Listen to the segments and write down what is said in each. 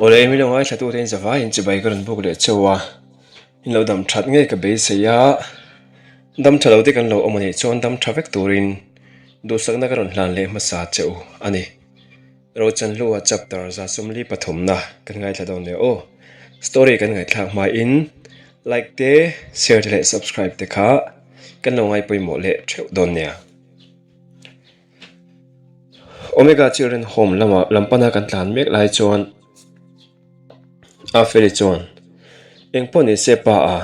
Awle eng milo ngaithla tute in zavai in chibai ka rawn buk leh cheu a, in lo dam that ngei ka beisei a, dam tha lo te kan lo awm a nih chuan dam tha vek turin duhsakna ka rawn hlan leh hmasa che u a ni. Rochanhlua chapter 43 na kan ngaithla dawn nia aw. Story kan ngaihthlak hmain like te, share te leh subscribe te kha kan lo ngai pawimawh leh theuh dawn nia. Omega Children Home lama lampana kan tlan mek lai chuan Afeli chuan engpawh ni se pa a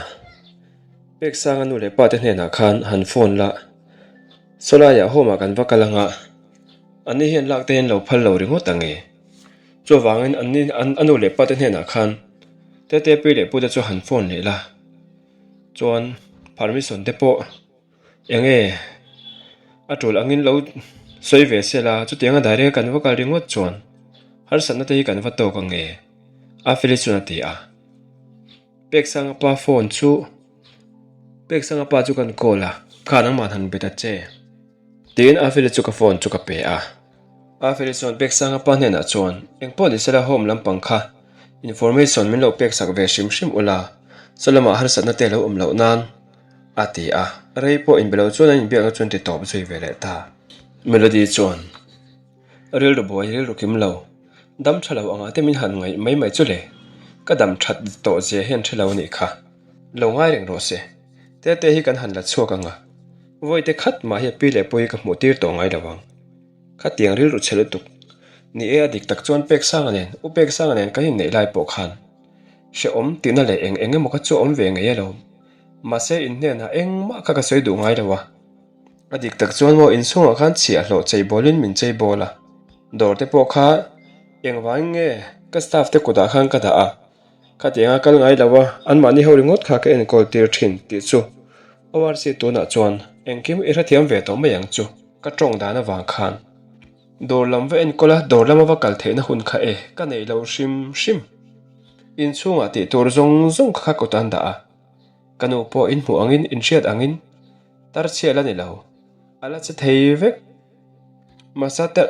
pek sanga nu leh pa te hnenah khan han phone la sawlaiah home ah kan va kal anga Anni hian lak te hian lo phal lo ringawt ang e. Chuvangin anni an a nu leh pa te hnenah khan Tete pi leh pute chu han phone leh la. Chuan permission te pawh eng nge a tul angin lo sawi ve se la, chutianga direct a kan va kal ringawt chuan harsatna te hi kan va tawk ang e, a Feli chuan a ti a. Peksanga pa phone chu Peksanga pa chu kan call a, kha nangmah han be ta che. Tiin Afeli chu ka phone chu ka pe a. Afeli chuan Peksanga pa hnenah chuan, Engpawh ni sela home lampang kha information min lo peksak ve hrim hrim ula, saw lamah harsatna te lo awm loh nan, a ti a. Rei pawh inbe lo chuan an inbiakna chu an ti tawp zui ve leh ta. Melody chuan, Rilru buai rilru kim lo, dam tha lo angah te min han ngaih mai mai chu le, ka dam that tawh zia hian hre lo a nih kha, lo ngai reng rawh se, Tete hi kan han la chhuak ang a, Vawite khat mah hi a pi leh pawh hi ka hmuh tir tawh ngai lo ang. Khatiang rilru chhe lutuk. Ni e, a dik tak chuan Peksanga nen, U Peksanga nen kan inneih lai pawh khan hrehawm tihna leh eng eng emaw kha chu a awm ve ngei alawm. Mahse in hnenah engmah kha ka sawi duh ngai lo a. A dik tak chuan maw inchhungah khan chhiahhlawh cheibawlin min cheibawl a, dawr te pawh kha engvangin nge ka staff te kutah khan ka dah a, Khatianga kal ngai lo a, anmahni ho ringawt kha ka enkawl tir thin tih chu ORC tunah chuan engkim i hrethiam ve tawh mai ang chu ka tawng dan avang khan. Dawr lam va enkawl a, dawr lama va kal theihna hun kha e ka nei lo hrim hrim. Inchhungah tih tur zawng zawng kha ka kut an dah a, ka nu pawh in hmuh angin in hriat angin tarchhiat la ni lo, a la che thei vek.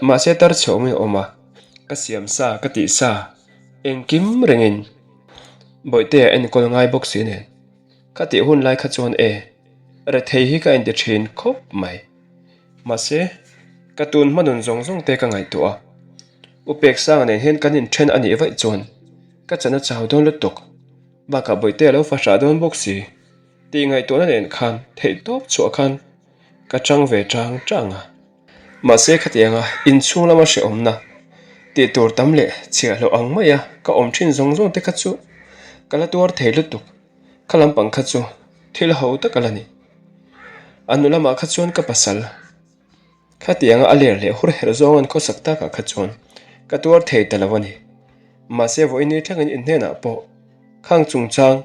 Mahse tarchhe awmin a awm a, ka siam sa ka tih sa engkim rengin Bawihtea enkawl ngai bawk si nen ka tih hun lai kha chuan e rethei hi ka inti thin khawp mai. Mahse ka tun hma nun zawng zawng te ka ngaihtuah a, U Peksanga nen hian kan inthen a nih vaih chuan ka chan a chau dawn lutuk bakah Bawihtea lo fahrah dawn bawk si tih ngaihtuahna nen khan theihtawp chhuah khan Ka chang ve chang chang a. Mahse khatianga inchhung lama hrehawmna tih tur tam leh chhiahhlawh ang maia ka awm thin zawng zawng te kha chu ka la tuar thei lutuk. Kha lampang kha chu thil ho tak a la ni. A nu lamah kha chuan ka pasal khatianga a ler leh hur herh zawng an khawsak takah kha chuan ka tuar thei ta lo a ni. Mahse vawiin ni thlengin inhnenah pawh khang chungchang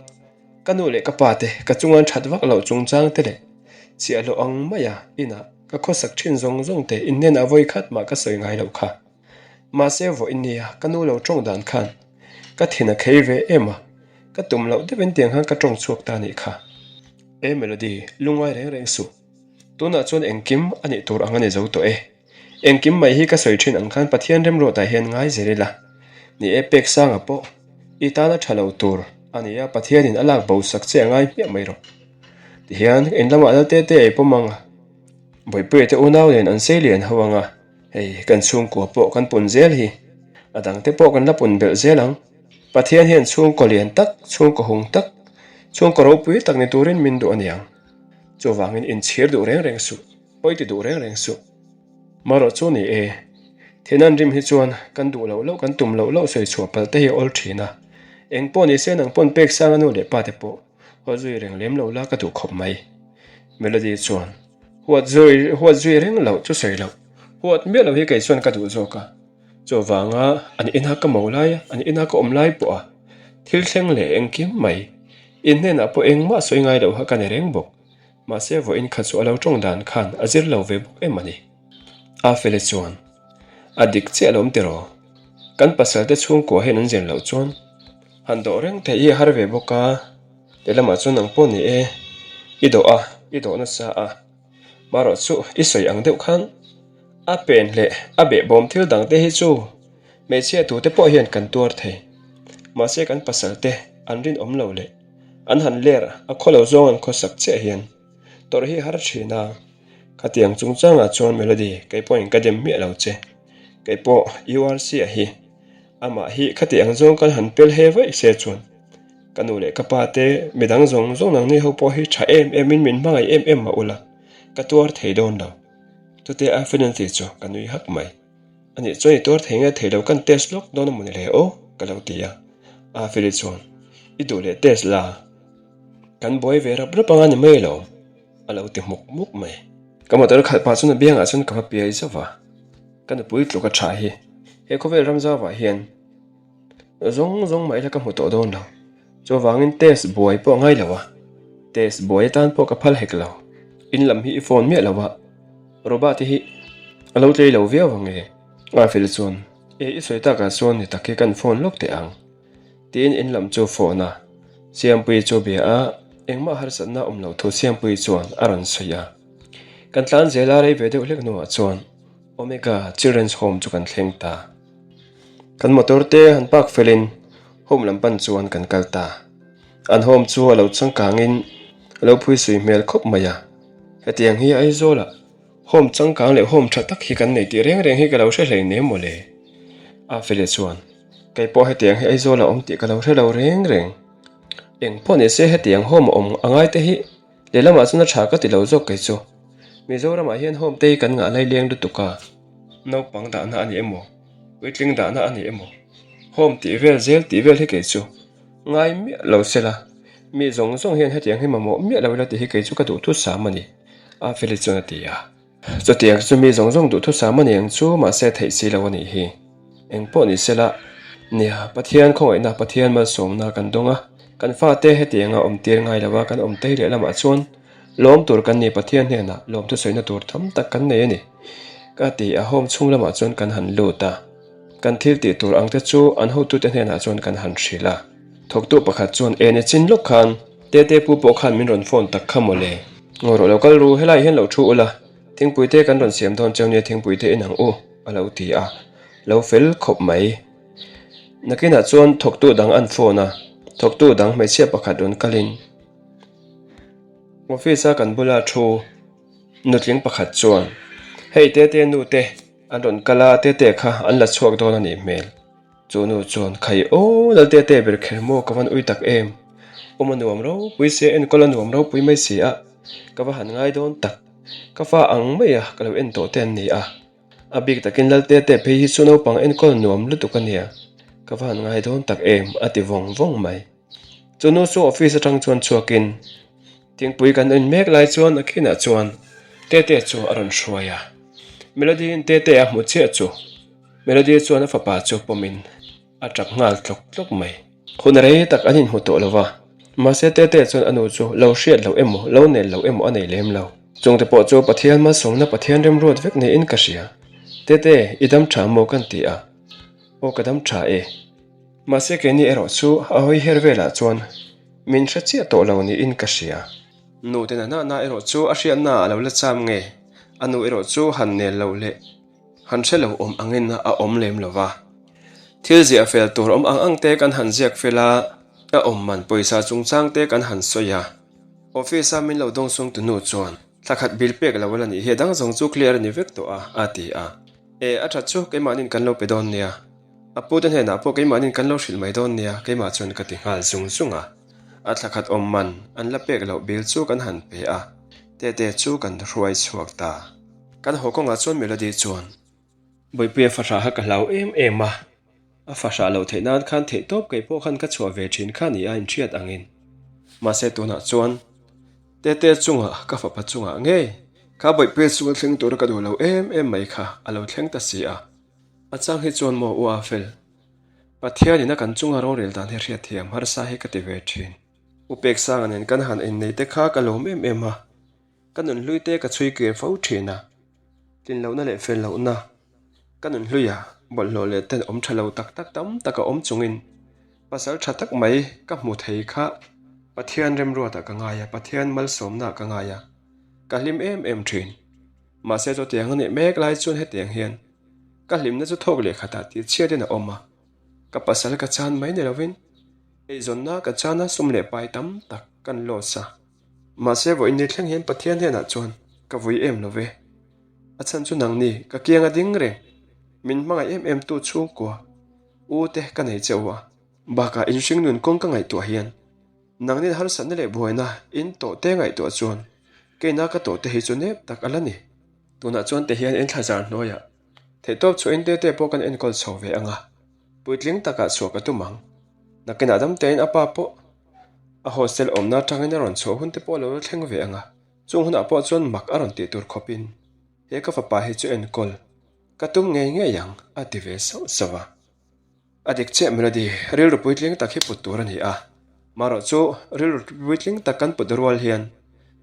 Ka nu leh ka pa te ka chungan that vak loh chungchang te leh chiahloh ang maia inah ka khawsak thin zawng zawng te inhnenah vawi khat mah ka sawi ngai loh kha. Mahse vawiin nia ka nu lo tawng dan khan ka thin a khei ve em a, ka tum loh deuhin tiang khan ka tawng chhuak ta nih kha. E Melody, lungngai reng reng suh. Tunah chuan engkim a nih tur ang a ni zo tawh e. Engkim mai hi ka sawi thin ang khan Pathian remruatah hian ngai zel ila. Ni e, pek sanga pawh i tana tha lo tur a ni a, Pathianin a lak bo sak che a ngai hmiah mai rawh. Tihian in lamah lal te te ei pawm ang a, Bawihpuia te unau nen an sei lian ho ang a, hei kan chhungkua pawh kan pun zel hi, a dang te pawh kan la pun belh zel ang. Pathian hian chhungkaw lian tak, chhungkaw hung tak, chhungkaw ropui tak ni turin min duh a niang. Chuvangin inchhir duh reng reng suh. Pawi ti duh reng reng suh. Marawh chu ni e, Thianan rim hi chuan kan duh loh loh kan tum loh loh sawi chhuah palh te hi a awl thin a. Eng pawh ni se nang pawn pek sang a nu leh pa te pawh huat zui reng lem lo la ka duh khawp mai. Melody chuan huat zui huat zui reng loh chu sawi loh huat miah loh hi kei chuan ka duh zawk a. Chuvanga an ina ka mo lai an ina ka awm lai pawh a thil thleng leh engkim mai in hnenah pawh engmah sawi ngai loh kha ka ni reng bawk. Mahse vawiin kha chu a lo tawng dan khan a zir lo ve bawk em a ni. A fele chuan, A dik chiah lo awm tiraw? Kan pasal te chhungkua hian an zir loh chuan han dawh reng theih hi a har ve bawk a, lehlamah chuan nang pawh ni e, i dawh a, i dawh nasa a, marawh chu i sawi ang deuh khan a pen leh a behbawm thil dang te hi chu. Hmeichhia tute pawh hian kan tuar thei. Mahse kan pasal te an rinawm lo leh an han ler a khaw lo zawng an khawsak chiah hian tawrh hi har thin a. Khatiang chungchangah chuan Melody kei pawhin ka dem miah lo che. Kei pawh URC ah hi amah hi khatiang zawng kan han pel he vaih se chuan ka nu leh ka pa te midang zawng zawng nangni ho pawh hi tha em em in min hmangaih em em mah ula ka tuar thei dawn lo. Chute a Financy chu ka nui hak mai. Anih chuan i tuar thei nge thei lo kan test lawk dawn a mawni le aw ka lo ti a. Afeli chuan i duh leh test la kan buai ve rap rap anga ni mai lo a lo ti hmuk hmuk mai. Ka motor khalh pah chuan a biangah chuan ka va piai zauh va. Ka nupui tluk a tha hi he khawvel ram zauvah hian Zawng zawng mah ila ka hmu tawh dawn lo. Chuvangin test buai pawh a ngai lo a, test buai atan pawh ka phal hek lo. In lam hi i phone miah lo a, Robert te hi a lo tlei lo viau ang e. Arfel chuan, E i sawi takah chuan ni tak hi kan phone lawk teh ang. Tiin in lam chu phone a, Siampuii chu bia a, engmah harsatna awm lo thu Siampuii chuan a rawn sawi a. Kan tlan zel a rei ve deuh hlek hnuah chuan Omega Children's Home chu kan thleng ta. Kan motor te han park felin home lam pan chuan kan kal ta. An home chu a lo changkangin a lo phui sui hmel khawp mai a. Hetiang hi Aizawlah home changkang leh home tha tak hi kan nei tih reng reng hi ka lo hre hlei nem mawle. A fele chuan kei pawh hetiang hi Aizawlah awm tih ka lo hre lo reng reng. Eng pawh ni se hetiang home a awm a ngai te hi Lehlamah chuan a tha ka ti lo zawk kei chu. Mizoramah hian home te hi kan ngah lai leng lutuk a, naupang dahna a ni emaw, puitling dahna a ni emaw, home tih vel zel tih vel hi kei chu ngai miah lo se la, mi zawng zawng hian hetiang hi mamawh miah lo ila tih hi kei chu ka duhthusam a ni, a Feli chuan a ti a. Chutiang chu mi zawng zawng duhthusam a ni ang chu mahse theih si lo a nih hi. Eng pawh ni sela, nia, Pathian khawngaihna, Pathian malsawmna kan dawng a, kan fate hetianga awm tir ngai lo a kan awm tei leh lamah chuan lawm tur kan ni Pathian hnenah lawm thusawina tur tam tak kan nei a ni. Ka ti a home chhung lamah chuan kan han lut a, kan thil tih tur ang te chu an hotute hnenah chuan kan han hrilh a. Thawktu pakhat chuan e ni chin lawk khan Tete pu pawh khan min rawn phone tak kha mawle. Ngaw rawh lo kal ru, helai hian lo thu ula, thingpui te kan rawn siam dawn cheu nia thingpui te in ang u, a lo ti a, lo fel khawp mai. Nakinah chuan thawktu dang an phone a, thawktu dang hmeichhia pakhat rawn kalin office a kan bula thu nutling pakhat chuan hei Tete nu te an rawn kal a, Tete kha an la chhuak dawn a nih hmel. Chu nu chuan, Khai aw, Lalte te ber kher maw ka van ui tak em? Awm a nuam ropui sia, enkawl a nuam ropui mai si a, ka va han ngai dawn tak. Ka fa ang mai a, ka lo en tawh te an ni a. A bik takin Lalte te phei hi chu naupang enkawl nuam lutuk a nia, ka va han ngai dawn tak em, a ti vawng vawng mai. Chu nu chu office atang chuan chhuakin thingpui kan en mek lai chuan a khinah chuan Tete chu a rawn hruai a. Melody-in Tete a hmu chiah chu Melody chuan a fapa chu pawmin a tap nghal tlawk tlawk mai. Hun rei tak an inhmu tawh lo va, mahse Tete chuan a nu chu lo hriat loh emaw, lo nel loh emaw a nei lem lo. Chungte pawh chu Pathian malsawmna Pathian remruat vek niin ka hria. Tete, i dam tha maw kan ti a? Aw ka dam tha e. Mahse keini erawh chu a hawi her velah chuan min hre chiah tawh lo niin ka hria. Nu te na na erawh chu a hriatna a lo la cham nge, a nu erawh chu han nel loh leh han hre lo awm angin a awm lem lo va. Thil ziah fel tur awm ang ang te kan han ziak fel a, a awm man pawisa chungchang te kan han sawi a. Office a min lo dawngsawng tu nu chuan thla khat bill pek lo la nih hi a dang zawng chu clear a ni vek tawh a, a ti a. E, a that chu keimahnin kan lo pe dawn nia. A pute hnenah pawh keimahnin kan lo hrilh mai dawn nia, keimah chuan ka ti nghal zung zung a. A thla khat awm man an la pek loh bill chu kan han pe a, Tete chu kan hruai chhuak ta. Kan haw kawngah chuan Melody chuan, Bawipuia fahrah kha ka hlau em em a, a fahrah loh theih nan khan theih tawp kei pawh khan ka chhuah ve thin kha ni a inhriat angin. Mahse tunah chuan Tete chungah ka fapa chungah ngei kha Bawipuia chunga thleng tura ka duh lo em em mai kha a lo thleng ta si a. A chang hi chuan maw u Afel, Pathianin a kan chunga rorel dan hi hriatthiam harsa hi ka ti ve thin. U Peksanga nen kan han innei te kha ka lawm em em a, ka nunhlui te ka chhui kir fo thin a, tlinlohna leh fellohna ka nunhluia bawlhhlawh leh ten awm tha lo tak tak tam tak a awm chungin pasal tha tak mai ka hmu thei kha Pathian remruatah ka ngai a, Pathian malsawmnaah ka ngai a, ka hlim em em thin. Mahse chutiang a nih mek lai chuan hetiang hian. Ka hlimna chu thawk leh khatah tih chhiatin a awm a, ka pasal ka chan mai ni lovin eizawnna ka chana sum leh pai tam tak kan loss a. Mahse vawiin ni thleng hian Pathian hnenah chuan ka vui em lo ve. A chhan chu nangni ka kianga ding reng, min hmangaih em em tu chhungkua u te ka nei che u a. Bakah inhring nun kawng ka ngaihtuah hian nangnin harsatna leh buaina in tawh te ngaihtuah chuan keina ka tawh te hi chu nep tak a la ni. Tunah chuan te hian inthlazar hnuaiah theihtawp chhuahin te te pawh kan enkawl chho ve ang a, puitling takah chhuah ka tum ang. Nakinah dam tein a pa pawh a hostel awmna atangin a rawn chhuah hun te pawh a lo la thleng ve ang a, chung hunah pawh chuan mak a rawn tih tur khawpin he ka fapa hi chu enkawl ka tum ngei ngei ang a ti ve sauh sauh a. A dik chiah Melody, rilru puitling tak hi put tur a ni a. Marawh chu rilru puitling tak kan put rual hian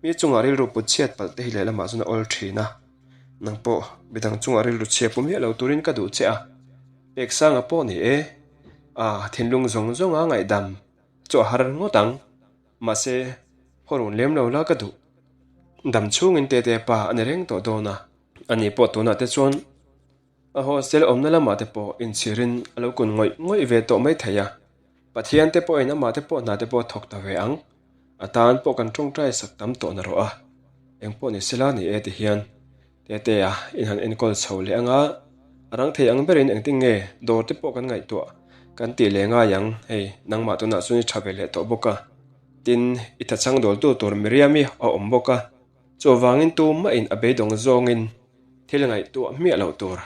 mi chungah rilru put chhiat palh te hi lehlamah chuan a awl thin a. Nang pawh midang chungah rilru chhia pu miah lo turin ka duh che a. Peksanga pawh ni e, a thinlung zawng zawnga ngaihdam chu a har ngawt ang. Mahse, haw run lem lo la ka duh. Dam chhungin Tete pa a ni reng tawh dawn a. Ani pawh tunah te chuan A hostel awmna lamah te pawh inchhirin a lo kun ngawih ngawih ve tawh mai thei a, Pathian te pawhin amah te pawh hna te pawh a thawk ta ve ang. A tan pawh kan tawngtai sak tam tawh na rawh a, eng pawh ni sela ni e ti hian Tetea in han enkawl chho leh anga a rang thei ang berin engtin nge dawr te pawh kan ngaihtuah kan tih leh ngai ang, hei nangmah tunah chuan i tha ve leh tawh bawk a, tin i thachhang dawltu tur Miriam-i a awm bawk a, chuvangin tumah in a beidawng zawngin Thil ngaihtuah hmiah loh tur.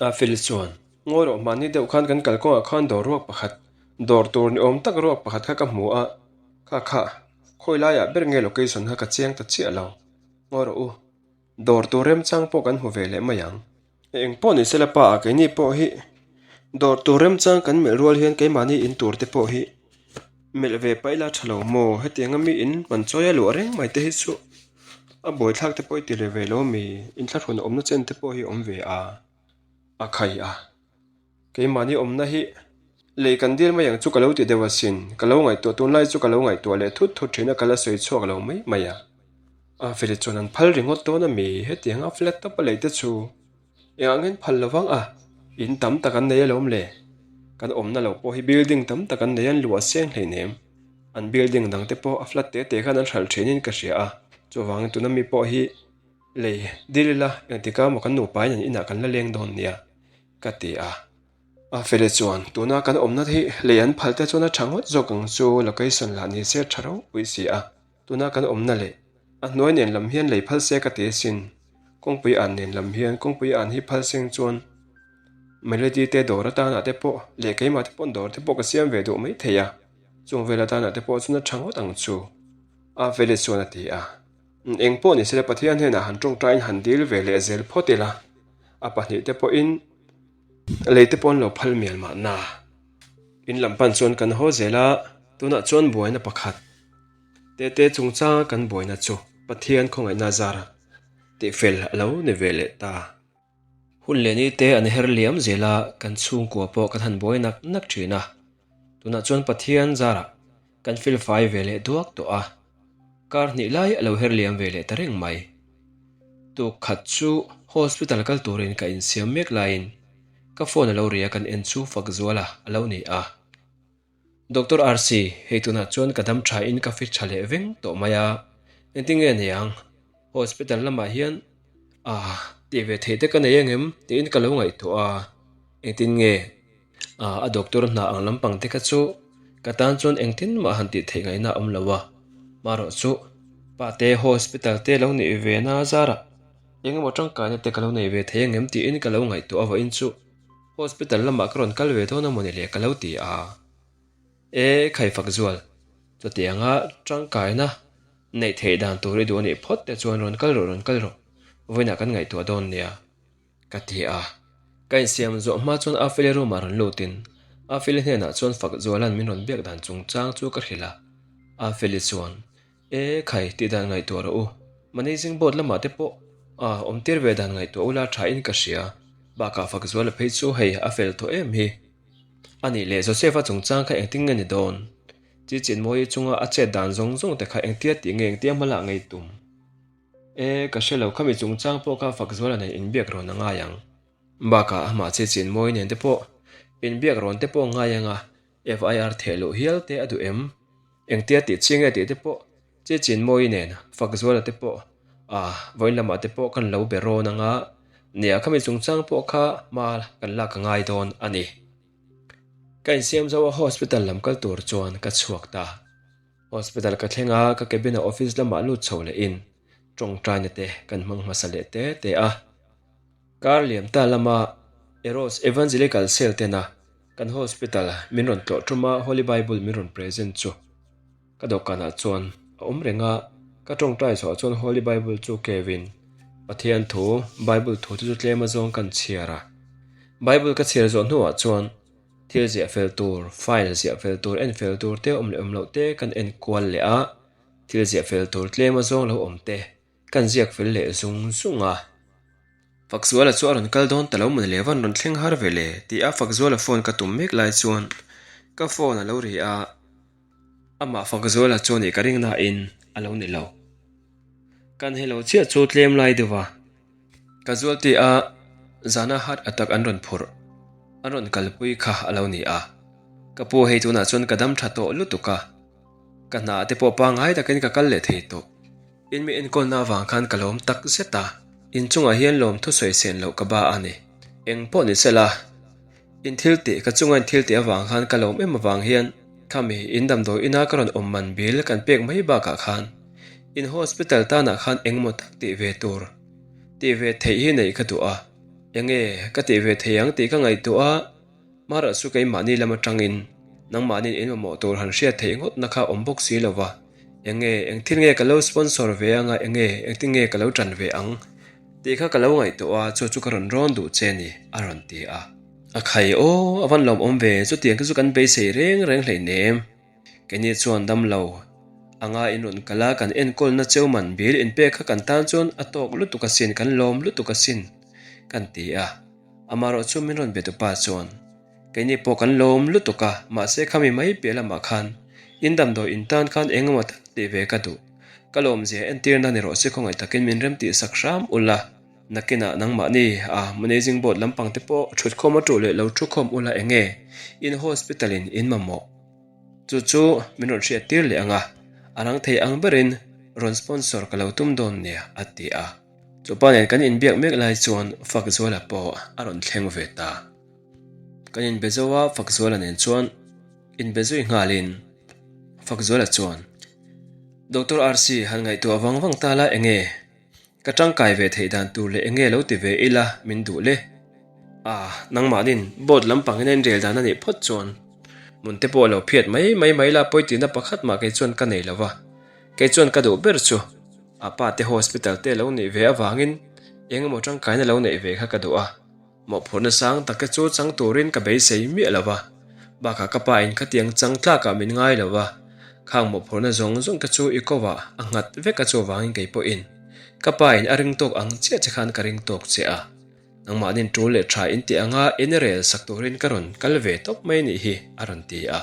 A fel chuan, Ngawi rawh mahni deuh khan kan kalkawngah khan dawr ruak pakhat, dawr tur ni awm tak ruak pakhat kha ka hmu a, kha kha, khawi laiah ber nge location kha ka chiang ta chiah lo. Ngawi rawh u, dawr tur remchang pawh kan hmu ve leh mai ang. Eng pawh ni sela pa ah keini pawh hi dawr tur remchang kan melh rual hian keimahni in tur te pawh hi melh ve paih la tha lo maw? Hetianga mi in man chawi a luah reng mai te hi chu a buaithlak te pawh i ti leh ve lo mi inthlahrun awmna chen te pawh hi a awm ve a, a khai a. Keimahni awmna hi lei kan dil mai ang chu ka lo ti deuh asin. Ka lo ngaihtuah tunlai chu ka lo ngaihtuah leh thut thut thin a, ka la sawi chhuak lo mai mai a. A feli chuan an phal ringawt dawn a mi, hetiang a flat tawp a lei te chu engah ngen phal lo vang a, in tam tak an nei alawm le. Kan awmna lo pawh hi building tam tak an nei an luah seng hleinem. An building dang te pawh a flat te te khan an hralh thinin ka hria a, chuvangin tuna mi pawh hi lei dil ila engtikah maw kan nupain an inah kan la leng dawn nia. Ka ti a. A fele chuan, Tuna kan awmna hi lei an phal te chuan a tha ngawt zawk ang chu, location lah ni se tha ropui si a. Tuna kan awmna leh a hnuai nen lam hian lei phal se ka ti asin. Kawngpui an nen lam hian kawngpui an hi phal seng chuan Melody te dawr atana te pawh leh keimah te pawn dawr te pawh ka siam ve duh mai thei a, chung vel atana te pawh chuan a tha ngawt ang chu, a fele chuan a ti a. Eng pawh ni sela Pathian hnenah han tawngtaiin han dil ve leh zel phawt ila, a pahnihte pawhin lei te pawh an lo phal mial mahna. In lam pan chuan kan haw zel a, tunah chuan buaina pakhat tete chungchanga kan buaina chu Pathian khawngaihna zara tihfel a lo ni ve leh ta. Hun leh ni te an her liam zel a, kan chhungkua pawh kan han buai nak nak thin a. Tunah chuan Pathian zarah kan felfai ve leh duak tawh a, kar hnih lai a lo her liam ve leh ta reng mai. Tuk khat chu hospital kal turin ka insiam mek laiin ka phone a lo ri a, kan en chu fak zuala a lo ni a. Doctor RC, hei tunah chuan ka dam tha in ka fit tha leh veng tawh mai a, engtin nge nei ang? Hospital lamah hian ah tih ve theih te ka nei angem tiin ka lo ngaihtuah a, engtin nge ah a doctor hna ang lampang te kha chu ka tan chuan engtin mah han tih theih ngaihna a awm lo a, marawh chu pa te hospital te lo neih ve na zarah engemaw tangkaina te ka lo nei ve thei angem tiin ka lo ngaihtuah avahin chu. Hospital lamah ka rawn kal ve dawn a mawni le ka lo ti a. E, khai fak zual, chutianga tangkaina neih theih dan tur i duh anih phawt te chuan rawn kal rawh rawn kal rawh, vawiinah kan ngaihtuah dawn nia, ka ti a. Ka insiam zawh hma chuan Afeli room ah rawn lutin Afeli hnenah chuan fak zuala'n min rawn biak dan chungchang chu ka hrilh a. Afeli chuan E khai, tih dan ngaihtuah rawh u. Managing board lamah te pawh a awm tir ve dan ngaihtuah ula tha in ka hria. Bakah fak zuala phei chu hei a fel tawh em hi. A nih leh Joseph-a chungchang kha engtin nge ni dawn? Chi Chinmawi chunga a chet dan zawng zawng te kha engtia tih nge engtia hma lah ngei tum? E, ka hre lo, khami chungchang pawh kha fak zuala nen inbiak rawn a ngai ang. Bakah amah che chin mawi nen te pawh inbiak rawn te pawh ngai anga FIR theh loh hial te a duh em? Engtia tih chi nge tih te pawh che chin mawi nen Fakzuala te pawh a vawiin lamah te pawh kan lo be rawn anga nia khami chungchang pawh kha hma kan lak a ngai dawn a ni. Ka insiam zo a hospital lam kal tur chuan ka chhuak ta. Hospital ka thleng a, ka cabin-a office lamah lut chho lehin tawngtaina te kan hmang hmasa leh te te a. Kar liam ta lama Eros Evangelical Cell tena kan hospital min rawn tlawh ṭuma Holy Bible min rawn present chu ka dawhkanah chuan a awm reng a, ka tawngtai chhuah chuan Holy Bible chu kevin Pathian thu Bible thu te chu tlem azawng kan chhiar a. Bible ka chhiar zawh hnuah chuan Thil ziah fel tur, file ziah fel tur, en fel tur te awm leh awm loh te kan en kual leh a, thil ziah fel tur tlem azawng lo awm te kan ziak fel leh zung zung a. Fakzuala chu a rawn kal dawn ta lo maw le van rawn thleng har ve le tih a Fakzuala phone ka tum mek lai chuan ka phone a lo ri a, amah Fakzuala chu nih ka ring nain a lo ni lo. Kan helo chiah chu tlem lai deuh a. Casualty a zana heart attack an rawn phurh, an rawn kalpui kha a lo ni a. Ka pu hei tunah chuan ka dam tha tawh lutuk a, ka hna te pawh pangngai takin ka kal leh thei tawh. In mi enkawlna avang khan ka lawm tak zet a, inchungah hian lawm thusawi sen loh ka ba a ni. Eng pawh ni sela. In thil tih, ka chunga in thil tih avang khan ka lawm em avang hian khami in damdawi ina ka rawn awm man bill kan pek mai bakah khan in hospital tanah khan engmaw tak tih ve tur tih ve theih hi neih ka duh a, enge ka tih ve thei ang tih ka ngaihtuah a, Mara chu keimahni lam atangin nangmahnin in mamawh tur han hriat theih ngawtna kha awm bawk si lova, enge eng thil nge ka lo sponsor ve anga enge engtin nge ka lo tan ve ang Tih kha ka lo ngaihtuah a, chu chu ka rawn rawn duh che ni, a rawn ti a. A khai aw, a van lawmawm ve, chutiang te chu kan beisei reng reng hleinem. Keini chuan dam lo anga in rawn kal a, kan enkawlna cheu man bil inpek kha kan tan chuan a tawk lutuk asin, kan lawm lutuk asin, kan ti a. Amaherawh chu min rawn be tupa chuan, Keini pawh kan lawm lutuk a, mahse khami mai piah lamah khan in damdawi in tan khan eng emaw tak tih ve ka duh. Ka lawmzia entirna ni rawh se khawngaih takin min rem tih sak hram ula, nakinah nangmahni a managing board lampang te pawh thutkhawm a tuh leh lo thukhawm ula eng nge in hospital in in mamawh chu chu min rawn hriat tir leh ang a, a rang thei ang berin rawn sponsor ka lo tum dawn nia a ti a. Chupa nen kan inbiak mek lai chuan Fakzuala pawh a rawn thleng ve ta. Kan inbe zo a, Fakzuala nen chuan inbe zui nghalin Fakzuala chuan, Doctor RC, han ngaihtuah vang vang ta la enge? Ka tangkai ve theih dan tur leh enge lo ti ve ila min duh le? Ah, nangmahnin board lampangin a inrel dan a nih phawt chuan hmun te pawh lo phiat mai mai mai la pawitina pakhat mah kei chuan ka nei lo va, kei chuan ka duh ber chu a pa te hospital te lo nih ve avangin engemaw tangkaina lo neih ve kha ka duh a. Mawhphurhna sang tak te chu chang turin ka beisei miah lo va, bakah ka pa in khatiang chang tlakah min ngai lo va, khang mawhphurhna zawng zawng te chu i kovah a nghat vek a chuvangin kei pawhin ka pa in a ring tawk ang chiah che khan ka ring tawk che a, nangmahnin tul leh tha in tih anga in rel sak turin ka rawn kal ve tawp mai nih hi a rawn ti a.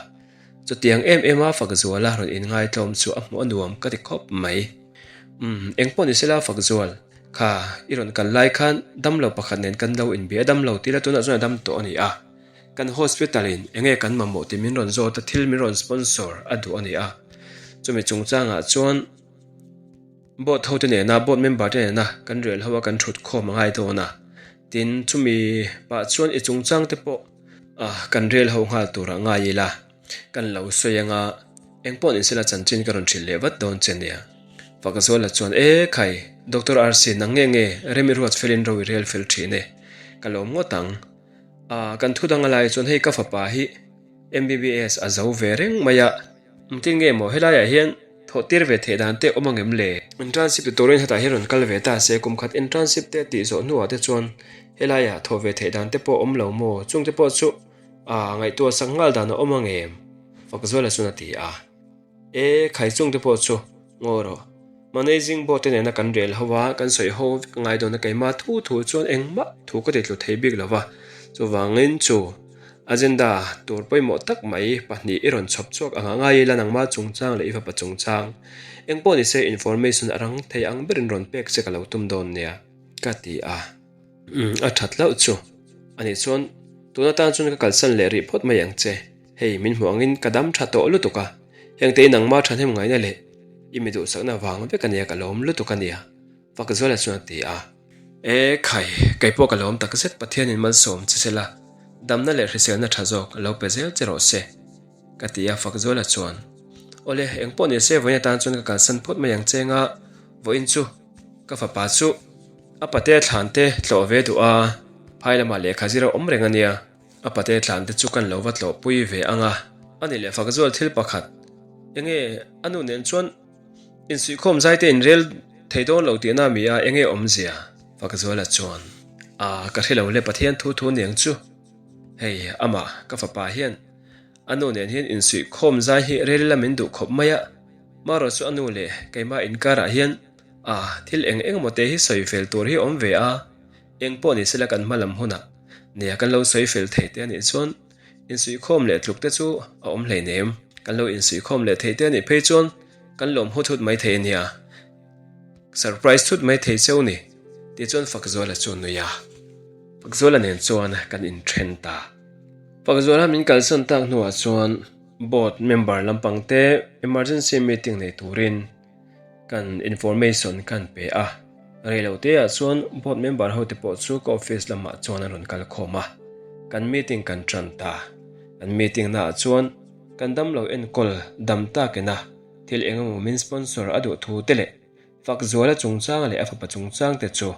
Chutiang em em a Fakzuala rawn inngaitlawm chu a hmuh a nuam ka ti khawp mai. Umm, engpawh ni sela Fakzual, kha i rawn kal lai khan damlo pakhat nen kan lo inbia damlo tila tunah chuan a dam tawh a ni a. Kan hospital in enge kan mamawh tih min rawn zawt a, thil min rawn sponsor a duh a ni a. Chumi chungchangah chuan board hote nena, board member te nena kan rel ho a kan thut khawm a ngai dawn a. Tin, chumi pah chuan i chungchang te pawh kan rel ho nghal turah ngai ila. Kan lo sawi anga eng pawh ni sela chanchin ka rawn hrilh leh vat dawn che nia. Fakzuala chuan E khai, Doctor RC nang nge nge rem i ruat felin ro i rel fel thin e, ka lawm ngawt ang. Ah, kan thu dang a lai chuan hei ka fapa hi MBBS a zo ve reng mai a, engtin nge maw helaiah hian thawh tir ve theih dan te awm angem le? Internship ti turin hetah hian rawn kal ve ta se, kum khat internship te tih zawh hnuah te chuan helaiah thawh ve theih dan te pawh awm lo maw? Chungte pawh chu A ngaihtuah sak nghal dan a awm ang em? Fakzuala chuan a ti a. E, khai chung te pawh chu ngaw rawh. Managing board te nena kan rel ho a, kan sawi ho vek ngai dawn a keimah thu thu chuan engmah thu ka ti tlu thei bik lo va. Chuvangin chu agenda tur pawimawh tak mai pahnih i rawn chhawp chhuak ang a ngai ila nangmah chungchang leh i fapa chungchang. Engpawh nise information a rang thei ang berin rawn pek che ka lo tum dawn nia ka ti a. Umm a that hlauh chu. Anih chuan tun atan chuan ka kalsan leh rih phawt mai ang che. Hei min hmuh angin ka dam tha tawh lutuk a, hengte i nangma thahnem ngaina leh i mi duhsakna vang vek ania ka lawm lutuk ania, Fakzuala chuan a ti a. E khai, kei pawh ka lawm tak zet Pathianin malsawm che sela, damna leh hriselna tha zawk lo pe zel che rawh se, ka ti a Fakzuala chuan. Awle, engpawh ni se vawiin atan chuan ka kalsan phawt mai ang che nga, vawiin chu ka fapa chu a pate thlan te tlawh ve duh a, phai lamah lehkha zir a awm reng ania. A pate tlan te chu kan lo va tlawhpui ve ang a. A ni leh fak zual thil pakhat. Enge a nu nen chuan insuihkhawm zai te inrel thei dawn lo tihna mi a enge awmzia? Fak zuala chuan a ka hre lo le Pathian thu thu niang chu. Hei amah ka fapa hian a nu nen hian insuihkhawm zai hi rel ila min duh khawp mai a. Marawh chu a nu leh keimah inkarah hian a thil eng eng emaw te hi sawi fel tur hi awm ve a. Eng pawh ni sela kan hma lam hunah nia kan lo sawi fel thei te anih chuan insuihkhawm leh tluk te chu a awm hleinem. Kan lo insuihkhawm leh thei te anih phei chuan kan lawm hut hut mai thei ania. Surprise thut mai thei cheu ni tih chuan Fakzuala chu nui a. Fakzuala nen chuan kan inthen ta. Fakzuala min kalsawn tak hnuah chuan board member lampang te emergency meeting nei turin Kan information kan pe a, rei lo te ah chuan board member ho te pawh chu ka office lamah chuan an rawn kal khawm a, kan meeting kan tan ta. Kan meeting na ah chuan kan damlo enkawl dam takin a thil eng emaw min sponsor a duh thu te leh Fakzuala chungchang leh a fapa chungchang te chu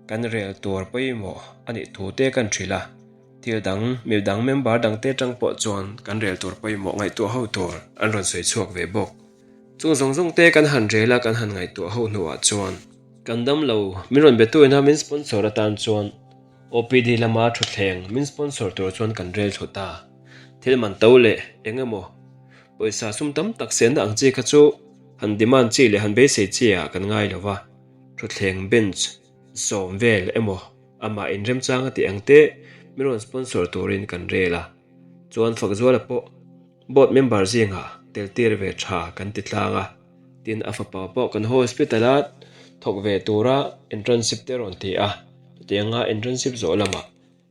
kan rel tur pawimawh a nih thu te kan hrilh a, thil dang mi dang member dang te atang pawh chuan kan rel tur pawimawh ngaihtuah ho tur an rawn sawi chhuak ve bawk. Chung zawng zawng te kan han rel a kan han ngaihtuah ho hnuah chuan kan dam lo min rawn be tu ina min sponsor atan chuan OPD lama thutthleng min sponsor tur chuan kan rel thlu ta. Thil man to leh eng emaw pawisa sum tam tak senna ang chi kha chu han demand chi leh han beisei chi ah kan ngai lo va, thutthleng bench sawm vel emaw amah inremchang a tih ang te min rawn sponsor turin kan rel a, chuan Fakzuala pawh Board member zingah tel tir ve tha kan ti tlang a, tin a fapa pawh kan hospital a thawk ve tura internship te rawn ti a, chutianga internship zawh lamah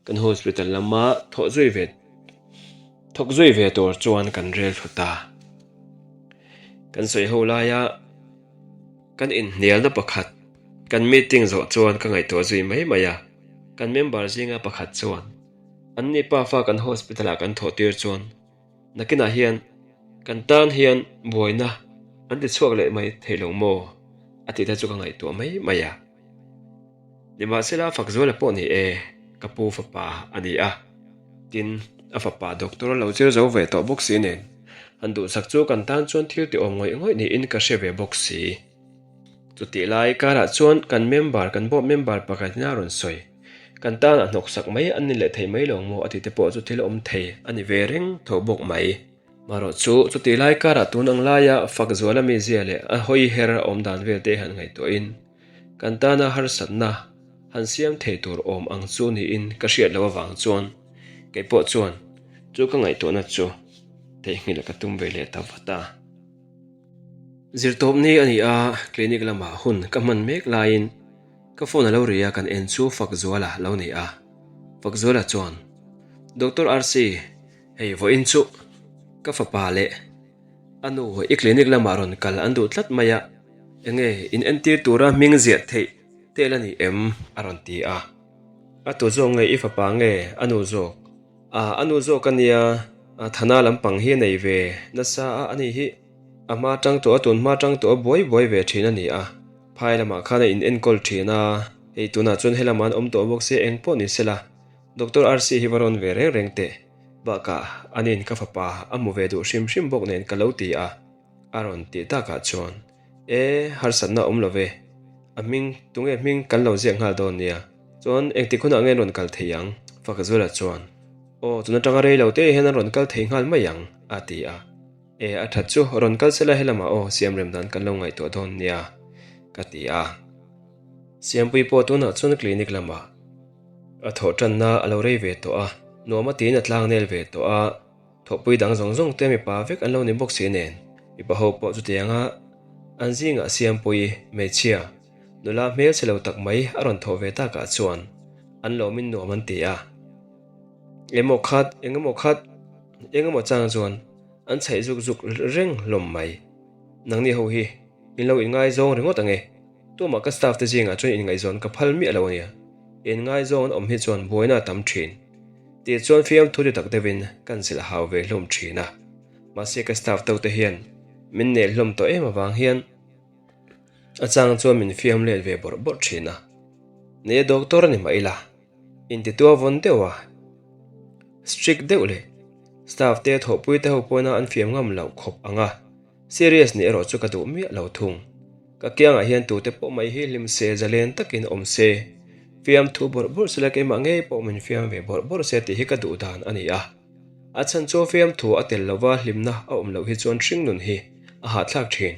kan hospital lama thawh zui ve thawk zui ve tur chuan kan rel thlu ta. Kan sawi ho laia kan inhnialna pakhat kan meeting zawh chuan ka ngaihtuah zui mai mai a, kan member zinga pakhat chuan An ni pa fa kan hospital ah kan thawh tir chuan nakinah hian kan tan hian buaina an ti chhuak leh mai thei lo maw a tih te chu ka ngaihtuah mai mai a. Nimahsela Fakzuala pawh ni e, ka pu fapa a ni a, tin a fapa doctor a lo zir zo ve tawh bawk si nen han duhsak chu kan tan chuan thil ti awm ngawih ngawih niin ka hre ve bawk si. Chutih lai karah chuan kan member kan board member pakhat in a rawn sawi. Kan tan a hnawksak mai an ni leh thei mai lo maw a tih te pawh chu thil awm thei a ni ve reng tho bawk mai. Marawh chu chutih lai karah tun ang laia fak zuala mizia leh a hawi her a awm dan vel te han ngaihtuahin kan tana harsatna han siam thei tur awm ang chu niin ka hriat loh avang chuan kei pawh chuan chu ka ngaihtuahna chu theihnghilh ka tum ve leh ta vat a. Zirtawpni a ni a, clinic lamah hun ka hman mek laiin Ka phone a lo ri a, kan en chu Fakzuala lo ni a. Fakzuala chuan, Doctor RC, hei vawiin chu ka fapa leh a nu i clinic lamah rawn kal an duh tlat mai a, enge in entir tura hming ziah theih tel a ni em? a rawn ti a. A tu zawk nge i fapa nge a nu zawk? A, a nu zawk a nia, Thana lampang hi a nei ve nasa a, ani hi a hma tang tawh a, tun hma tang tawh a buai buai ve thin a ni a. Phai lamah khan a in enkawl thin a, hei tunah chuan helamah an awm tawh bawk se eng pawh ni sela, Doctor RC hi va rawn ve reng reng teh, bakah anin ka fapa a hmu ve duh hrim hrim bawk nen ka lo ti a, a rawn tih takah chuan, E, harsatna awm lo ve, a hming, tunge hming kan lo ziak nghal dawn nia, chuan engtik hunah nge an rawn kal thei ang? Fakzuala chuan, Aw, tun atanga rei lo te hian an rawn kal thei nghal mai ang, a ti a. E, a that chu, rawn kal sela helamah aw, Siamrem dan kan lo ngaihtuah dawn nia, ka ti a. Siampui pawh tunah chuan clinic lamah a thawh tanna a lo rei ve tawh a, nuam a tiin a tlang nel ve tawh a, thawhpui dang zawng zawng te mipa vek an lo ni bawk si nen, mipa ho pawh chutianga an zingah Siampui hmeichhia nula hmelchhe lo tak mai a rawn thawh ve takah chuan an lawmin nuam an ti a. Emaw khat, engemaw khat, engemaw chang chuan an chhaih zuk zuk reng hlawm mai. Nangni ho hi in lo inngaizawng ringawt ange. Tumah ka staff te zingah chuan inngaihzawn ka phal miah lo ania. Inngaizawng an awm hi chuan buaina a tam thin. Tih chuan fiamthu ti tak deuhin kan zilh hau ve hlawm thin a. Mahse ka staff to te hian min nel hlawm tawh em avang hian a chang chuan min fiam let ve bawrh bawrh thin a. Nei a doctor a ni mah ila intitua vawn deuh a, strict deuh leh staff te thawhpui te ho pawhin a an fiam ngam loh khawp ang a. Serious nih erawh chu ka duh miah lo thung. Ka kiangah hian tute pawh mai hi hlim se, zalen takin awm se, fiamthu bawrh bawrh sela keimah ngei pawh min fiam ve bawrh bawrh se tih hi ka duh dan a ni a. A chhan chu fiamthu a tel lova hlimna a awm loh hi chuan hringnun hi a hahthlak thin.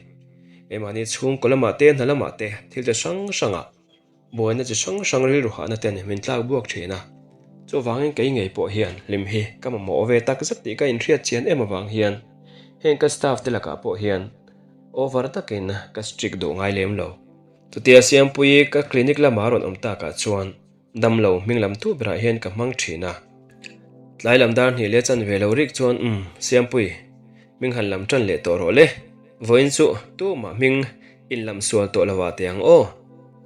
Keimahni chhungkaw lamah te, hna lamah te, thil te hrang hrangah Buaina chi hrang hrang rilru hahna ten min tlak buak thin a, chuvangin kei ngei pawh hian hlim hi ka mamawh ve tak zet tih ka inhriat chian em avang hian heng ka staff te lakah pawh hian over takin ka strict duh ngai lem lo. Chutia Siampuii ka clinic lama rawn awm takah chuan damlo hming lam tu berah hian ka hmang thin a. Tlai lam dar hnih leh chan ve lo rik chuan umm Siampui, hming han lam tan leh tawh rawh le, vawiin chu tumah hming inlam sual tawh lo ah teh ang aw.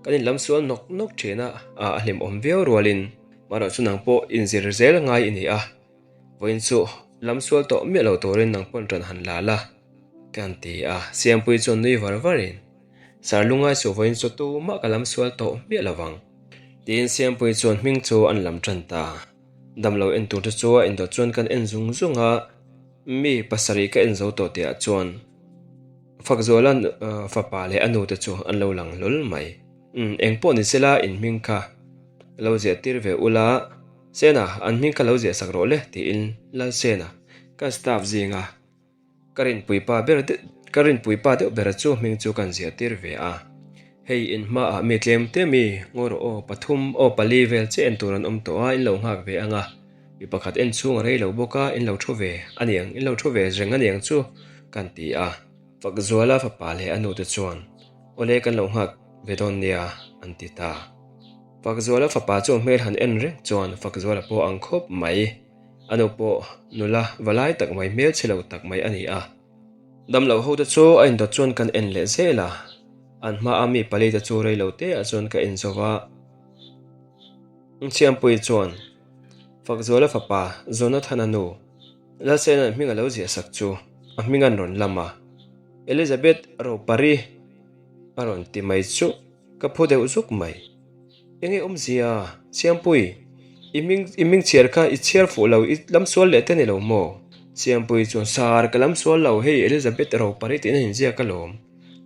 Kan inlam sual nawk nawk thin a, a hlimawm viau rualin marawh chu nang pawh inzir zel ngai i ni a, vawiin chu lam sual tawh miah lo turin nang pawn ṭan han la la kan ti a, Siampuii chuan nui var varin Sir lungai chu vawiin chu tumah ka lam sual tawh miah lo vang tiin Siampuii chuan hming chu an lam ṭan ta. Damlo en tur te chu a indawt chuan kan en zung zung a, mi pasarih ka en zo tawh tihah chuan Fakzuala fapa leh a nu te chu an lo lang hlawl mai. Umm, eng pawh ni sela in hming kha lo ziah tir ve ula, Sena, an hming kha lo ziah sak rawh le, tiin Lalsena, ka staff zinga ka rinpuipa ber ka rinpuipa deuh bera chu hming chu kan ziah tir ve a. Hei in hmaah mi tlem te mi ngaw rawh aw, pathum aw pali vel che en tur an awm tawh a, in lo nghak ve ang a. Mi pakhat en chhung a rei lo bawk a, in lo thu ve a niang, in lo thu ve reng a niang chu kan ti a. Fakzuala fapa leh a nute chuan, Awle kan lo nghak ve dawn nia, an ti ta. Fakzuala fapa chu hmel han en reng chuan Fakzuala pawh ang khawp mai, a nu pawh nula va lai tak mai hmel chhe lo tak mai a ni a. Damlo ho te chu a indawt chuan kan en leh zel a, an hmaa mi pali te chu rei lo te ah chuan ka en zo va. Thiampuii chuan Fakzuala fapa Jonathana nu Lalsena'n hming a lo ziah sak chu a hming an rawn lam a, Elizabeth Ropari a rawn ti mai chu ka phu deuh zuk mai. Enge awmzia Siampui, i hming i hming chhiar kha i chhiar fuh lo, i lam sual leh te ni lo maw? Siampui chuan Sir ka lam sual lo, hei Elizabeth Ropari tiin a inziak alawm.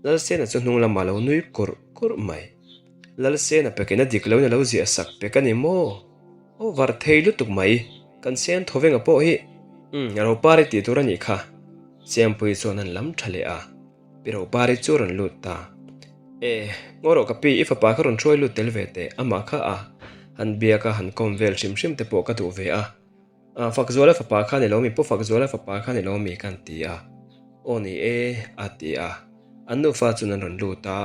Lalsena chu hnung lamah a lo nui kurh kurh mai. Lalsena pekin a dik loin a lo ziah sak pek a ni maw? Aw var thei lutuk mai, kan sen thawvenga pawh hi umm Ropari tih tur a nih kha. Siampuii chuan an lam tha leh a, Pi Ropari chu a rawn lut ta. E, ngaw rawh ka pi, i fapa kha rawn hruai lut tel ve teh, amah kha a han biak a, han kawm vel hrim hrim te pawh ka duh ve a. A, Fakzuala fapa kha ni lo mi, Pu Fakzuala fapa kha ni lo mi kan ti a. Aw ni e, a ti a. An nufa chuan an rawn lut a.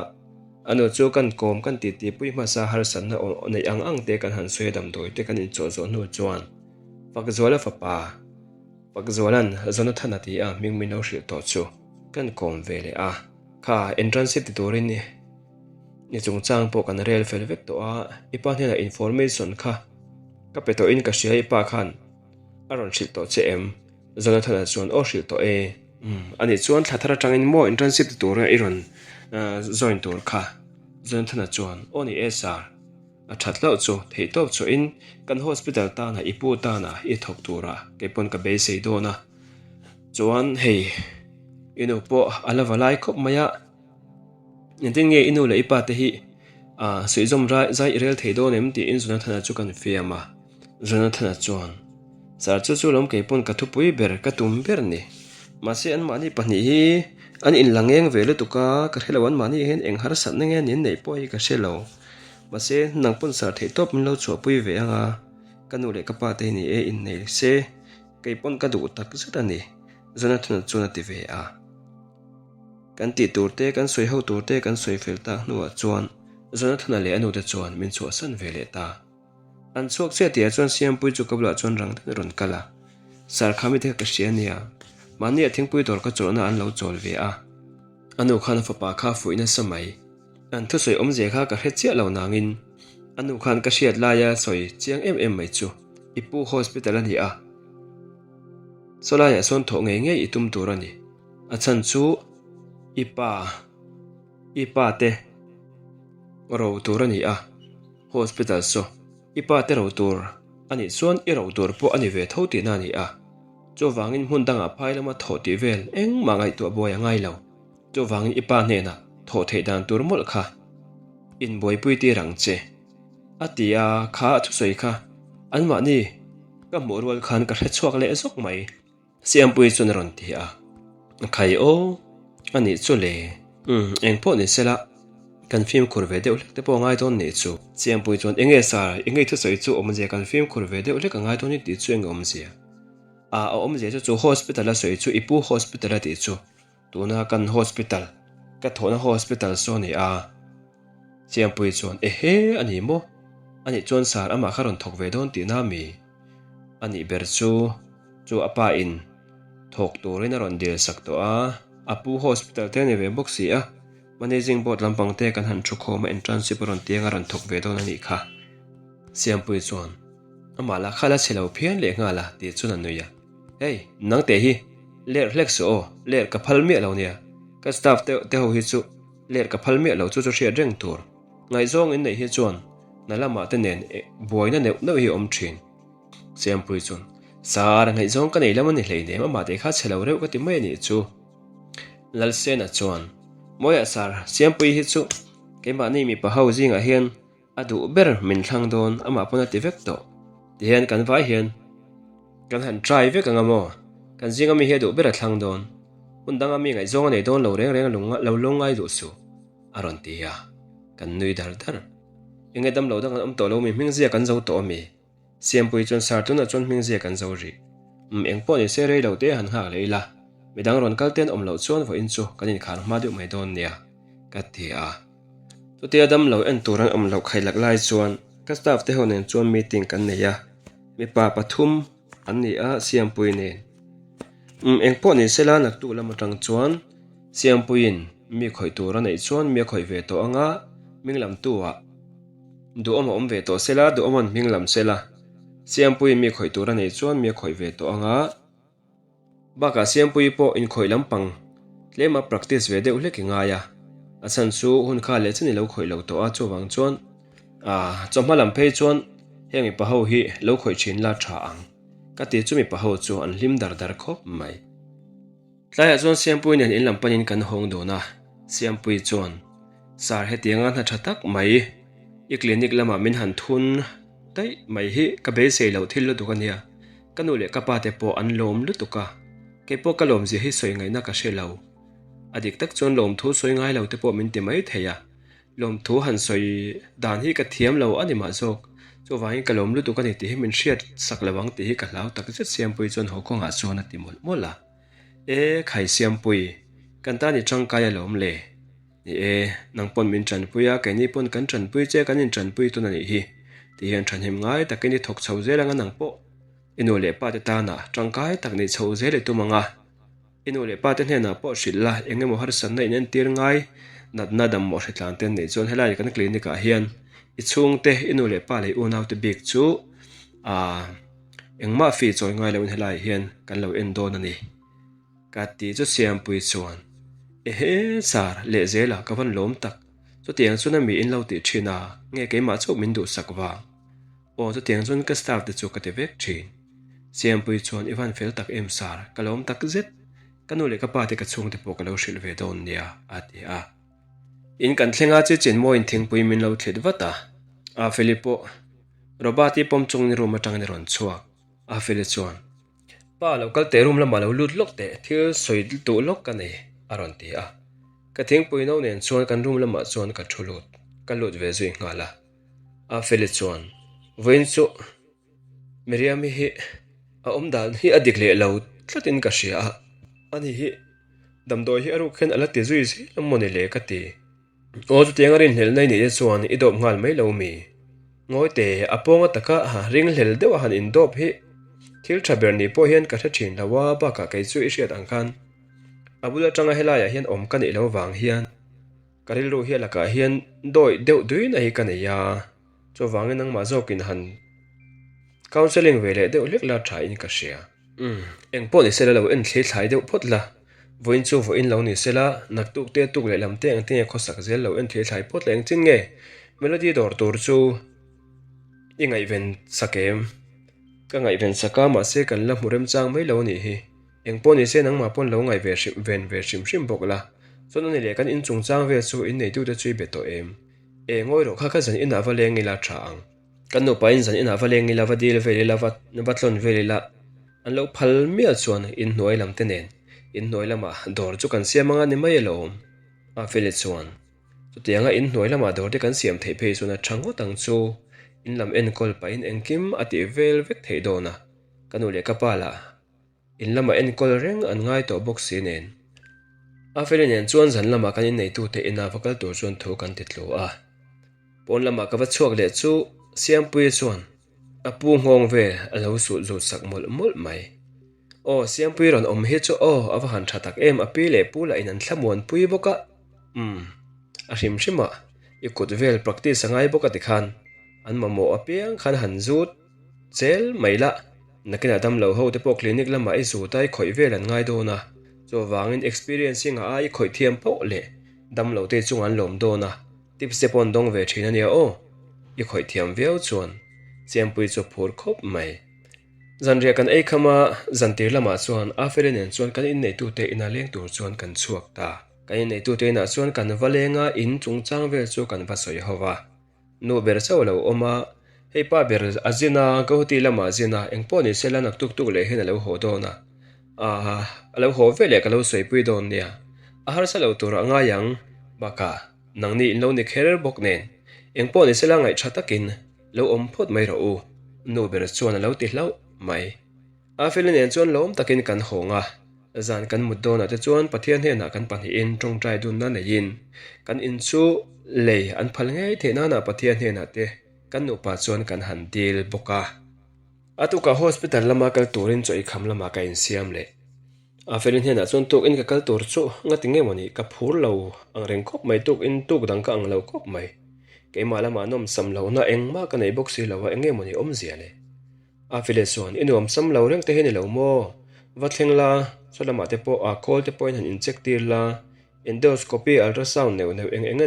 A nu chu kan kawm kan titipui hmasa harsatna neih ang ang te kan han sawi a damdawi te kan inchawh zawh hnu chuan Fakzuala fapa, Fakzuala'n Jonathana ti a hming min lo hrilh tawh chu kan kawm ve leh a. Kha entrance ti turin i chungchang pawh kan rel fel vek tawh a, i pa hnenah information kha Ka pe tawhin ka hria i pa khan a rawn hrilh tawh che em? Jonathana chuan aw hrilh tawh e. Umm anih chuan thla thar atangin maw internship ti tura i rawn join tur kha? Jonathana chuan aw ni e sir, a that hlauh chu theih tawp chhuahin kan hospital tana i pu tana i thawk tura kei pawn ka beisei dawn a, chuan hei i nu pawh a la va lai khawp mai a. Engtin nge i nu leh i pa te hi ah suihzawm rai zai i rel thei dawn em tiin Jonathana chu kan fiam a. Jonathana chuan, Sir chu chu lawm kei pawn ka thupui ber ka tum ber ni. Mahse anmahni pahnih hi an inla ngeng ve lutuk a, ka hre lo anmahni hian eng harsatna nge an inneih pawh hi ka hre lo. Mahse nang pawn sir theih tawp min lo chhuahpui ve ang a, ka nu leh ka pa te hi ni e innei se kei pawn ka duh tak zet a ni Jonathana chuan a ti ve a. Kan tih tur te, kan sawi ho tur te kan sawi fel tak hnuah chuan Jonathana leh a nute chuan min chhuahsan ve leh ta. An chhuak chiah tihah chuan Siampui chu ka bulah chuan rang deuhin a rawn kal a. Sarkha mite kha ka hria ania, mahni a thingpui dawr ka chawlhna an lo chawl ve a. A nu khan a fapa kha a fuih nasa mai. An thusawi awmzia kha ka hre chiah lo nangin a nu khan ka hriat laia sawi chiang em em mai chu i pu hospital a ni a, sawlaiah sawn thawh ngei ngei i tum tur a ni. A chhan chu i pa i pa te ro tur a ni a, hospital saw i pa te ro tur a nih chuan i ro tur pawh a ni ve tho tihna a ni a, chuvangin hmun dangah phai lama thawh tih vel engmah ngaihtuah buai a ngai lo. Chuvangin i pa hnenah thawh theih dan tur mawlh kha inbuaipui tir ang che, a ti a, kha a thusawi kha anmahni ka hmuh rual khan ka hre chhuak leh zawk mai. Siampuii chuan a rawn ti a, Khai aw, a nih chu le, umm, eng pawh ni sela, kan fimkhur ve deuh hlek te pawh a ngai dawn nih chu. Siampuii chuan, Enge sir, enge i thusawi chu awmzia kan fimkhur ve deuh hlek a ngai dawn i tih chu enge awmzia? A, a awmzia chu chu hospital a sawi chu i pu hospital a tih chu. Tuna kan hospital, ka thawhna hospital saw a ni a. Siampuii chuan, Ehe, a ni maw? A nih chuan sir amah kha rawn thawk ve dawn tihna mi? A nih ber chu, chu a pa in thawk turin a rawn dil sak tawh a, a pu hospital te a ni ve bawk si a, managing board lampang te kan han thu khawm a internship a rawn tiang a rawn thawk ve dawn a nih kha. Siampuii chuan, Amah lah kha la chhe lo phian leh nghal a, tih chuan a nui a. Hey, nang teh hi, ler hlek suh aw, ler ka phal miah lo nia. Ka staff te te ho hi chu ler ka phal miah lo chu chu hriat reng tur. Ngaihzawng in neih hi chuan hna lamah te nen buaina neuh neuh hi a awm thin. Siampui chuan, Sir, ngaihzawng ka nei lam a ni hleinem, amah teh kha chhe lo reuh ka ti mai a nih chu. Lalsena chuan, Mawiah sir, Siampui hi chu keimahni mipa ho zingah hian A duh ber min thlang dawn amah pawn a ti vek tawh. Tihian kan vai hian kan han try vek anga maw? Kan zinga mi hi a duh ber a thlang dawn. Hmun danga mi ngaihzawng a nei dawn lo reng reng a lung lo lung ngai duh suh a rawn ti a. Kan nui dar dar. Enge dam lo dang an awm tawh lo mi hming zia kan zo tawh ami? Siampui chuan sar tunah chuan hming zia kan zo rih. Umm eng pawh ni se rei lo te han nghak leh ila, midang rawn kal te an awm loh chuan vawiin chu kan inkhar hma deuh mai dawn nia ka ti a. Chutia dam lo en tur an awm loh khailak lai chuan ka staff te ho nen chuan meeting kan nei a, mipa pathum an ni a Siampui nen. Umm eng pawh ni sela naktuk lam atang chuan Siampuiin mi khawih tur a neih chuan mi a khawih ve tawh anga hming lam tu ah Duhawm a awm ve tawh sela, Duhawm an hming lam sela. Siampuiin mi khawih tur a neih chuan mi a khawih ve tawh ang a. Bakah Siampuii pawh inkhawih lampang tlema practice ve deuh hlek i ngai a. A chhan chu hun kha leh chen i lo khawih lo tawh a, chuvang chuan ah chawhma lam phei chuan heng mipa ho hi lo khawih thin la tha ang ka ti chu mipa ho chu an hlim dar dar khawp mai. Tlaiah chuan Siampuii nen in lam panin kan hawng dawn a, Siampuii chuan, Sir hetianga hna tha tak mai, i clinic lamah min han thun daih mai hi ka beisei loh thil lutuk a nia, ka nu leh ka pa te pawh an lawm lutuk a, kei pawh ka lawmzia hi sawi ngaihna ka hre lo. A dik tak chuan lawmthu sawi ngai lo te pawh min ti mai thei a, Lawmthu han sawi dan hi ka thiam lo a ni mah zawk. Chuvangin ka lawm lutuk a ni tih hi min hriat sak lo ang tih hi ka hlau tak zet Siampui chuan haw kawngah chuan a ti mawlh mawlh a. E khai Siampui, kan tan i tangkai alawm le. Ni e, nang pawn min tanpui a, keini pawn kan tanpui che kan intanpui tun a nih hi. Ti hian thahnem ngai takin i thawk chho zel anga nang pawh i nu leh pa te tana tangkai tak nih chho zel i tum ang a. I nu leh pa te hnenah pawh hrilh la, eng emaw harsatna in entir ngai, natna dam mawh hritlan te an neih chuan helai kan clinic ah hian i chhungte, i nu leh pa leh i unau te bik chu aah engmah fee chawi ngai loin helai ah hian kan lo en dawn a ni. Ka ti chu Siampui chuan, Ehe sir, lehzela ka van lawm tak, chutiang chuan a mi in lo tih thin a, nge keimah chauh min duhsak vang? Aw chutiang chuan ka staff te chu ka ti vek thin. Siampui chuan i van fel tak em sir, ka lawm tak zet. Ka nu leh ka pa te ka chhungte pawh ka lo hrilh ve dawn nia a ti a. In kan thleng a chi chenmawiin thingpui min lo thlit vat a. Afeli pawh Robert-i pawm chungin room atangin a rawn chhuak. Afeli chuan, Pa lo kal teh room lamah lo lut lawk teh, thil sawi duh lawk ka nei a rawn ti a. Ka thingpui no nen chuan kan room lamah chuan ka thu lut, ka lut ve zui nghal a. A Feli chuan, Vawiin chu Miriami hi a awm dan hi a dik leh lo tlatin ka hria a, ani hi damdawi hi a ruk hian a la ti zui zel a maw ni le ka ti. Aw chutiang a rinhlelh na i neih te chuan i dawp nghal mai lo mi? Ngawite, a pawnga taka ha ringhlel deuh a han indawp hi thil tha ber ni pawh hian ka hre thin lo a, bakah kei chu i hriat ang khan a bul atanga helaiah hian awm ka nih loh vang hian ka rilru hi a lakah hian dawih deuh duina hi ka nei a, chuvangin nangmah zawkin han counselling ve leh deuh hlek la tha in ka hria. Umm, eng pawh ni sela lo en thlei thlai deuh phawt la, vawiin chu vawiin lo ni sela, naktuk te tuk leh lam te eng te nge khawsak zel lo en thlei thlai phawt la engchin nge Melody dawr tur chu i ngaihven sak em? Ka ngaihven sak a, mahse kan la hmu remchang mai lo a nih hi. Eng pawh ni se nangmah pawn lo ngaih ve hrim ven ve hrim hrim bawk la, chuan ani leh kan inchungchang vel chu inneitute chu i be tawh em? E, ngawi rawh kha ka zan inah va leng ila tha ang. Kan nupain zan inah va leng ila, va dil vel ila, va va tlawn vel ila, an lo phal mial chuan inhnuai lam te nen inhnuai lamah dawr chu kan siam anga ni mai alawm. A feli chuan chutianga inhnuai lamah dawr te kan siam theih phei chuan a tha ngawt ang chu, in lam enkawl pahin engkim a tih vel vek theih dawn a, ka nu leh ka pa lah In lamah enkawl reng an ngai tawh bawk si nen. Afeli nen chuan zan lamah kan inneitute ina va kal tur chuan thu kan ti tlu a. Pawn lamah ka va chhuak leh chu Siampuia chuan a pu nghawng vel a lo sut zut sak mawlh mawlh mai. Aw Siampui rawn awm hi chu aw a va han tha tak em a pi leh pu lah in an thlamuanpui bawk a. Umm a hrim hrim a i kut vel practice a ngai bawk a tikhan an mamawh apiang khan han zut. Chel mai lah, nakinah damlo ho te pawh clinic lamah i zut a i khawih vel an ngai dawn a, chuvangin experience hi ngah a i khawih thiam poh leh damlo te chungah an lawm dawn a, tips te pawh an dawng ve thin a nia aw, i khawih thiam viau chuan Chiampui chu a phur khawp mai. Zanriah kan ei kham a, zantir lamah chuan Afeli nen chuan kan inneitute ina leng tur chuan kan chhuak ta. Kan inneitute inah chuan kan va leng a, in chungchang vel chu kan va sawi ho va. Nu ber chauh a lo awm a, hei pa ber a zin a, Guwahati lamah a zin a, engpawh ni sela nak tuk tuk leh hian a lo haw dawn a, aah a lo haw ve leh ka lo sawipui dawn nia, a harsa lo tur a ngai ang, bakah nangni in lo ni kher bawk nen, engpawh ni sela ngaih tha takin lo awm phawt mai rawh u, nu ber chuan a lo ti hlauh mai. Afeli nen chuan lawm takin kan hawng a, zan kan mut dawnah te chuan Pathian hnenah kan pahnihin tawngtai dunna neiin kan in chu lei an phal ngei theih nanah Pathian hnenah te kan nupa chuan kan han dil bawk a. A tukah hospital lama kal turin chaw ikham lamah ka insiam leh. Afeli hnenah chuan tukin ka kal tur chu ngati nge mawni ka phur lo ang reng khawp mai tukin tuk dang ka ang lo khawp mai. Keimah lamah nawmsam lohna engmah ka nei bawk si lo a eng nge mawni awmzia le. A file chuan, I nuam sam lo reng te hi ni lo maw? Va thleng la, saw lamah te pawh a khawl te pawhin han incheck tir la, endoscopy, ultrasound neuh neuh eng eng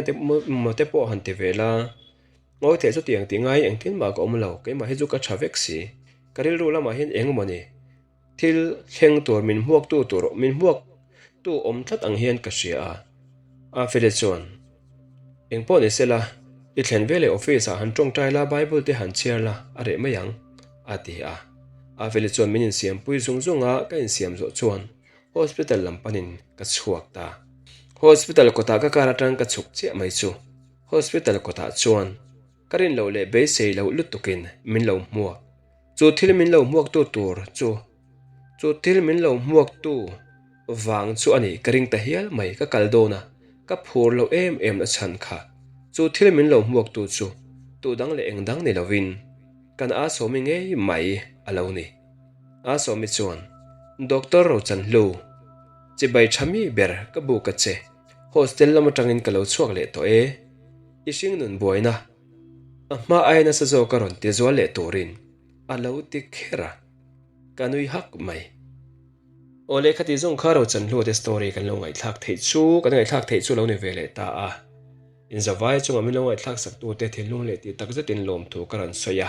emaw te pawh han ti ve la. Ngawi thei chutiang tih ngai engtin mah ka awm lo, keimah hi chu ka tha vek si. Ka rilru lamah hian eng emaw ni? Thil thleng tur min hmuaktu tur min hmuaktu awm tlat ang hian ka hria a. A fele chuan, Eng pawh ni sela, i thlen veleh office ah han tawngtai la, Bible te han chhiar la, a reh mai ang, a ti a. A fele chuan min insiampui zung zung a, ka insiam zawh chuan hospital lam panin ka chhuak ta. Hospital kawtah ka car atang ka chhuk chiah mai chu hospital kawtah chuan ka rin loh leh beisei loh lutukin min lo hmuak. Chu thil min lo hmuaktu tur chu, chu thil min lo hmuaktu vang chu a ni ka ring ta hial mai ka kal dawn a, ka phur lo em em na chhan kha. Chu thil min lo hmuaktu chu tu dang leh eng dang ni lovin kan A Sawmi ngei mai a lo ni. A Sawmi chuan, Doctor Rochanhlu, chibai tha mi ber ka buk a che, hostel lam atangin ka lo chhuak leh tawh e, i hringnun buaina, A hma aia nasa zawk a rawn ti zual leh turin a lo ti kher a, ka nui hak mai. Aw leh khati zawng kha Rochanhlua te story kan lo ngaihthlak theih chu kan ngaihthlak theih chu lo ni ve leh ta a. Inzavai chunga min lo ngaihthlak sak tute thinlung leh tih tak zetin lawmthu ka rawn sawi a,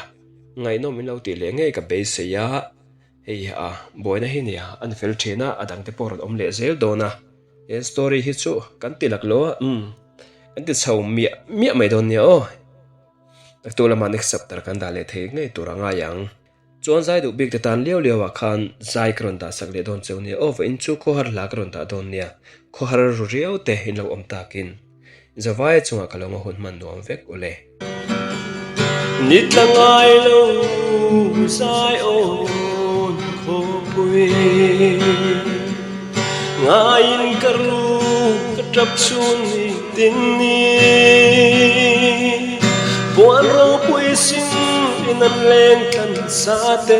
ngaihnawm min lo tih leh ngei ka beisei a, hei a buaina hi nia an fel thin a, a dangte pawh rawn awm leh zel dawn a. He story hi chu kan ti lak lo a, umm kan ti chho miah miah mai dawn nia aw. Naktuk lamah next chapter kan dah leh thei ngei tur a ngai ang. Chuan zai duh bik te tan liau liau ah khan zai ka rawn dah sak leh dawn cheu nia aw, vawiin chu khawhar hla ka rawn dah dawn nia, khawhar ru riau te in lo awm takin. Zavaia chungah ka lo nga hun hman nuam vek ule. Ni tla ngai lo zai awn khawpui Ngaiin ka ru ka tap chhun ni tin ni Puan ropui sin. Hlawhtlin an leng tlan sa te.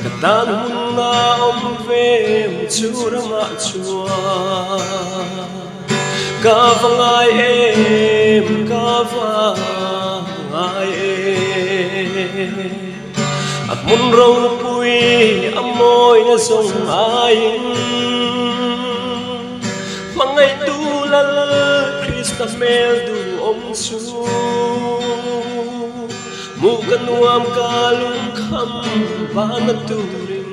Ka tan hmun a awm ve em chu ramah chuan. Ka va ngai em, ka va ngai em. A hmun ropui a mawina zawng aiin. Hmangaihtu Lal Krista hmel duhawm chu Hmuh ka nuam ka lungkham vana turin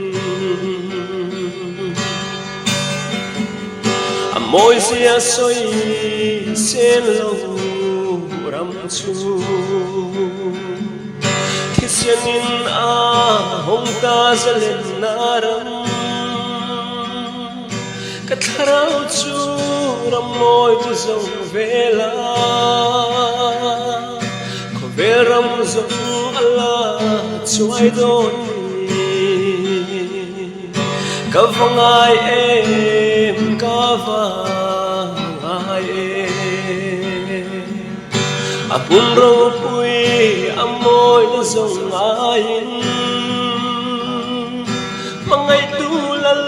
A mawizia sawi sen lo ram chu Thisenin a hawng ta zalenna ram. Ka thlarau chu ram mawi chu zo vel a, khawvel ram zawng a la chuai dawn ni. Ka va ngai em, ka va ngai em. A hmun ropui a mawina zawng ngaiin. Hmangaihtu Lal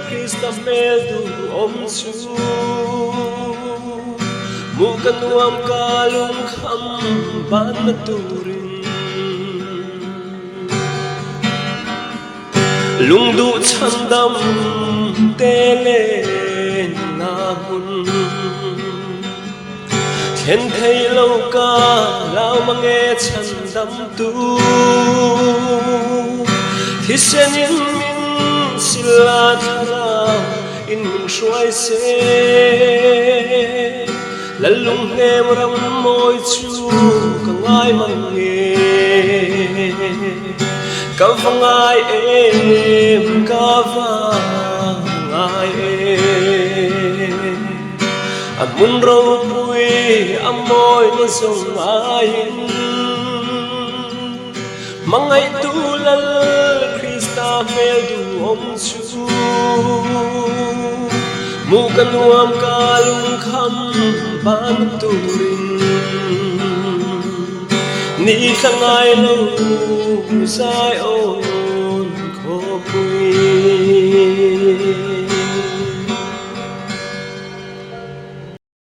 Krista hmel duhawm chu Hmuh ka nuam ka lungkham banna turin Lungduh chhandam te lenna hmun Thlen thei lo ka lau mange chhandamtu Thisen in min sila thlarau in min hruai se Lallung hnem ram mawi chu ka ngai mange Ka va ngai em ka va ngai em. A hmun ropui a mawina zawng aiin Hmangaihtu Lal Krista hmel duhawm chu Hmuh ka nuam ka lungkham ban turin Ni thla ngai lo zai awn khawpui.